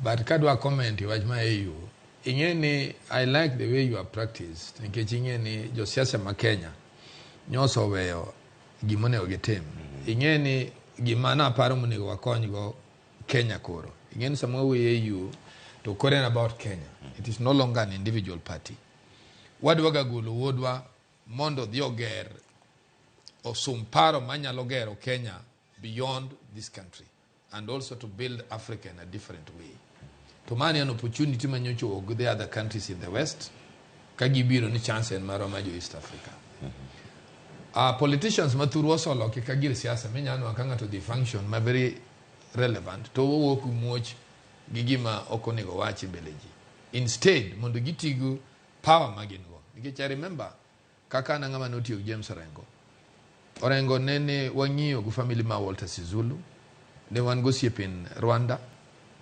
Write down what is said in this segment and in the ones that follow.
But kadwa comment e wach ma AU, ing'e ni I like the way you are practiced nikech ing'e ni josiasa ma Kenya nyoso oweyo gima onego gitim. Ing'e ni gima naparo monego wakonygo Kenya koro. Ing'e ni sama wawuoyo e AU to koro en about Kenya. It is no longer an individual party. Wadwaga golo wuodwa mondo odhi oger osum paro manyalo gero Kenya beyond this country and also to build Africa in a different way. To mani en opportunity ma nyocha owuok gi the other countries in the West ka gibiro ni chance en marwa ma jo East Africa. Politicians ma thurwa osoloki ka gir siasa minyalo nwang'o ka ng'ato odhi function ma very relevant to owuok muoch gi gima ok onego wachi mbele ji. Instead mondo giti gi power ma gin go. Nikech I remember kaka an ang'ama notiyo gi James Orengo. Orengo nene wang'iyo gi family ma Walter Sisulu, ne wan go osiepe in Rwanda,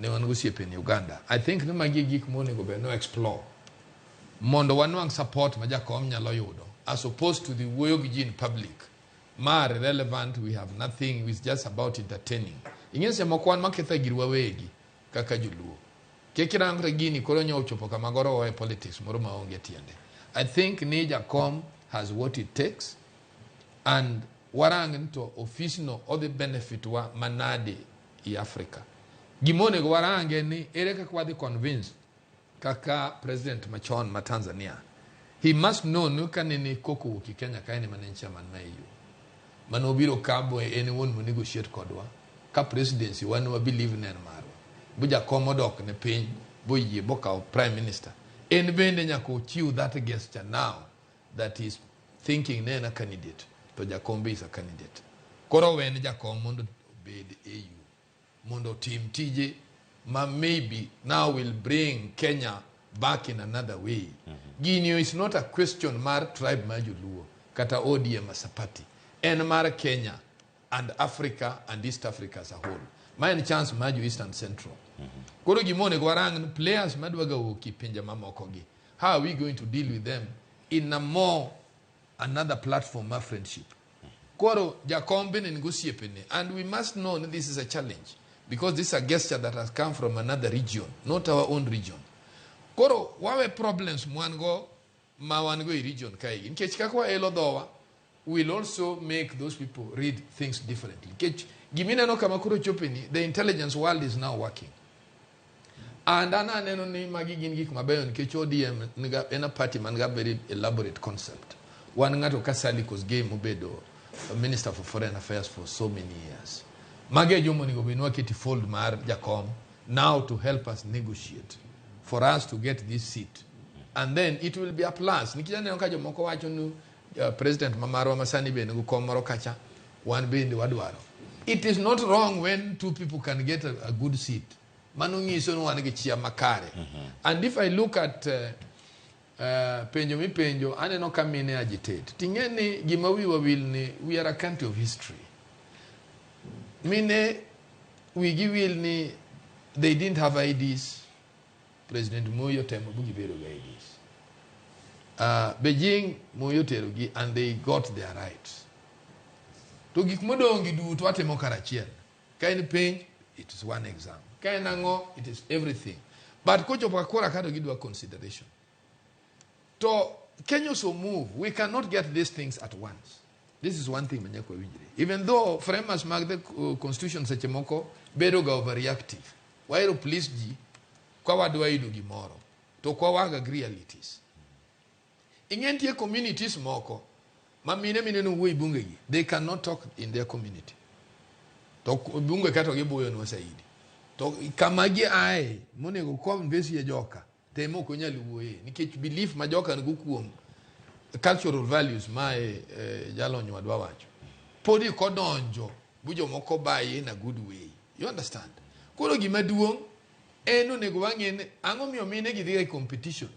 ne wan go osiepe in Uganda. I think ni magi e gik monego bed no explore mondo wanwang' support ma jakom nyalo yudo as opposed to the wuoyo gi ji in public ma relevant we have nothing, it's just about entertaining. Ing'e seche moko wan maketho gir wawegi kaka joluo. Kik irangre gini koro nyo ochopo kama goro e politics moro maonge tiende. I think ni jakom has what it takes and warang ni to ofis no odhi benefit wa manade i Africa. Gima onego warange ni ere kaka wadhi convince kaka president machon ma Tanzania. He must know ni kanene koko owuok i Kenya ka en ema ne en chairman ma EU. Mane obiro ka bo en wuon mo negotiate kodwa ka presidency wan wa believe ne en marwa. Bu jakom odok ne piny boyie bokawo prime minister. En bende nyaka ochiw that gesture now that is thinking ne en a candidate to jakom be is a candidate. Koro wen jakom mondo obed AU mondo otim tije ma maybe now will bring Kenya back in another way. Gini is not a question mar tribe mar Joluo kata ODM as a party. En mar Kenya and Africa and East Africa as a whole. Ma en chance mar jo East and Central. Koro gima onego warang ni players madwaga wuok e pinje mamoko gi. How are we going to deal with them in a more another platform mar friendship? Koro jakom bende nigo osiepene and we must know that this is a challenge because this is a gesture that has come from another region, not our own region. Koro wawe problems mwan go ma wan go e region kae nikech kaka waelo dhowa will also make those people read things differently. Nikech gimineno kama koro chopeni, the intelligence world is now working. And an aneno ni magi gin gik mabeyo nikech ODM niga, en a party man ga very elaborate concept. Wan ng'ato ka Sally Kosgei mobedo Minister for Foreign Affairs for so many years. Magi e joma onego bed ni waketi fold mar jakom now to help us negotiate for us to get this seat. And then it will be a plus. Nikech aneno ka jomoko wacho ni president ma marwa masani be nigi kom moro kacha, wan bende wadwaro. It is not wrong when two people can get a good seat. Mano nyiso ni wan gi chia makare. And if I look at penjo mipenjo, aneno ka mine agitate. Ting'e ni gima wiwa wil ni we are a country of history. Mine wigi wil ni they didn't have IDs. President Moi otemo bu gibedo gi IDs. Beijing Moi oterogi and they got their rights. To gik modong' gi duto watimo karachiel. Ka en penj, it is one exam. Ka en ang'o, it is everything. But kochopo ka kura ka to gidwa consideration. To Kenya also move. We cannot get these things at once. This is one thing ma nyaka wawinjre. Even though framers mag the constitution seche moko bedo ga overreactive. Wahero please ji ka wadwa yudo gimoro. To kwa waga realities. Ing'e nitie communities moko ma mine mineno wuoyo e bunge gi, they cannot talk in their community. To bunge ka to gibuyonwa saidi. To kama gi ae monego convince ye joka, to ema ok onyal wuoye nikech belief ma joka nigo kuom cultural values ma e, jalony wadwa wacho. Podi kodonjo bu jomoko baye in a good way. You understand? Koro gima duong' en onego wang'e ni ang'o miyo mine gi dhi e competition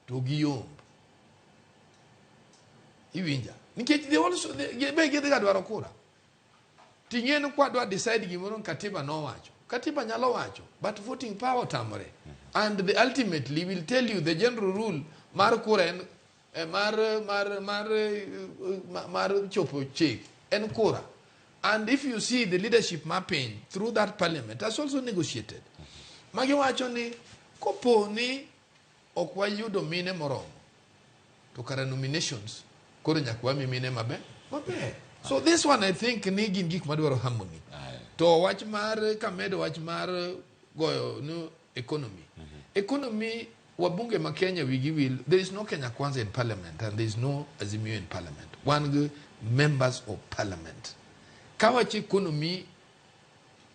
to giyomb. Iwinja? Nikech they also they, be gidhi ga dwaro kura. Ting'e ni kwadwa decide gimoro katiba nowacho. Katiba nyalo wacho, but voting power otamore. And the ultimately will tell you the general rule mar kura en mar mar mar mar chopo chik en kura. And if you see the leadership mapping through that parliament has also negotiated. Magiwacho ni kopo ni ok wayudo mine moromo to kara nominations koro nyaka wami mine maber maber. So this one I think ni gin gik madwaro harmony. To wach mar kamedo wach mar goyo no economy. Economy wabunge ma Kenya wigi wil there is no Kenya Kwanza in parliament and there is no Azimio in parliament. Wan gi members of parliament. Ka wach economy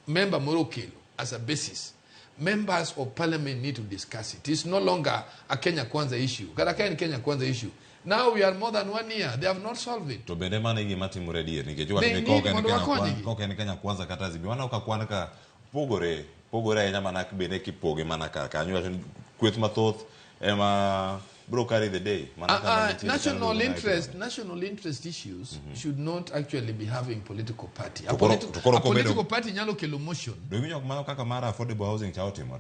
member moro okelo as a basis members of parliament need to discuss it. It's no longer a Kenya Kwanza issue. Kata ka en Kenya Kwanza issue. Now we are more than one year. They have not solved it. To bende mano e gima timore adier nikech They iwacho ni need kok en mondo Kenya wakonygi. Kwanza, kok en Kenya Kwanza kata Azimio. Waneno ka kwan ka pogore, pogore ahinya mana bende kipoge mana kar kanyo. Iwacho ni kweth mathoth ema bro carry the day. Mana kama nitie National chandruok interest, national interest issues should not actually be having political party. A To koro- to koro a kobedo- political party nyalo kelo motion. Do iwinjo mano kaka mar affordable housing cha otimore?